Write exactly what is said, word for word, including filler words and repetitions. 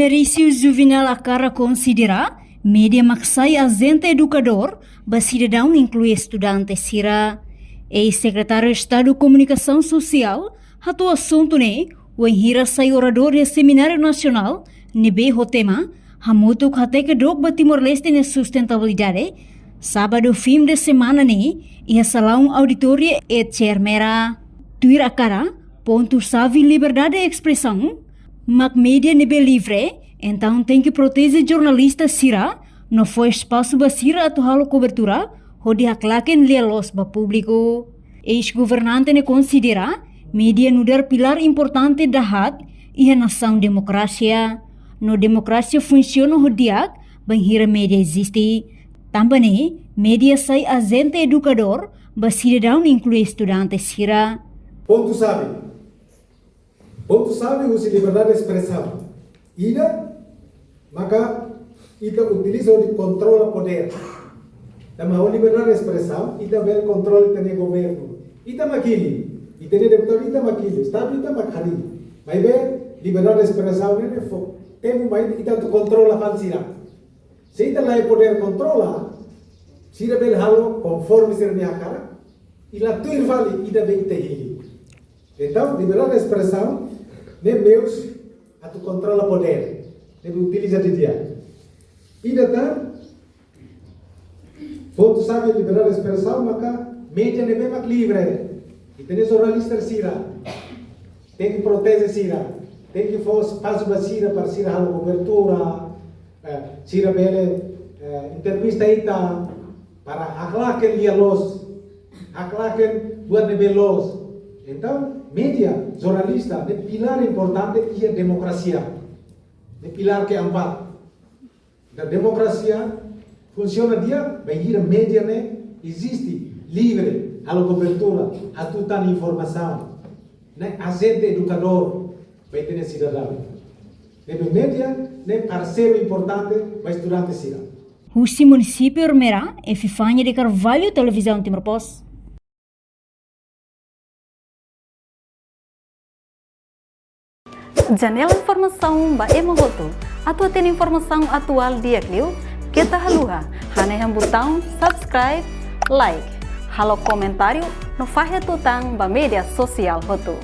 Merício Juvenal Akara konsidera média mak sai ajente edukadór ba sidadaun, inklui estudante sira. Eis-Sekretáriu Estadu Komunikasaun Sosiál hato'o asuntu ne'e wainhira sai oradór iha semináriu nasionál ne'ebé ho tema Hamutuk Hateke Dook ba Timor-Leste nia Sustentabilidade, sábadu fim de semana ne'e, iha salaun auditóriu E C R Mera. Tuir Akara, pontu xave liberdade de espresaun mak média ne'ebé livre, entaun tenke proteje jornalista sira no fó espasu ba sira atu halo kobertura hodi haklaken lia-loos ba públiku. Eis-governante ne'e konsidera média nu'udar pilár importante dahaat iha nasaun demokrasia. No demokrasia funsiona ho di'ak bainhira média eziste. Tanba ne'e, média sai ajente edukadór ba sidadaun, inklui estudante sira. Pontu xave. Pontu xave husi liberdade de espresaun. Ida, maka ita utiliza hodi kontrola podér. Tanba ho liberdade de espresaun, ita bele kontrola ita-nia governu. Ita mak hili, ita-nia deputadu ita mak hili, Estadu ita mak harii. Maibé, liberdade de espresaun ne'e fó tempu mai ita atu kontrola fali sira. Se ita la iha podér kontrola, sira bele halo konforme sira-nia hakarak, i la tuir fali ida be ita hili. Entaun, liberdade de espresaun ne'e meius atu kontrola podér, ne'ebé utiliza didi'ak. Ida tan, pontu xave liberdade de espresaun maka média ne'ebé mak livre. Ita-nia jornalista sira tenke proteje sira, tenke fó espasu ba sira para sira halo kobertura, eh, sira bele, eh, entrevista ita para haklaken lia-loos, haklaken buat ne'ebé loos. Entaun, média, jornalista, ne'e pilár importante iha demokrasia. Ne'e pilár keempat. Entaun, demokrasia funsiona di'ak bainhira média ne'e eziste, livre, halo kobertura, hatutan informasaun. Ne'e ajente edukadór ba ita-nia sidadaun. Ne'ebé média ne'e parseiru importante ba estudante sira. Husi munisípiu Ermera, Epifânia de Carvalho, Televizaun Timor Post. Janela informasaun ba ema hotu. Atu hatene informasaun atuál di'ak liu, keta haluha hanehan butaun subscribe, like, halo komentáriu no fahe tutan ba média sosiál hotu.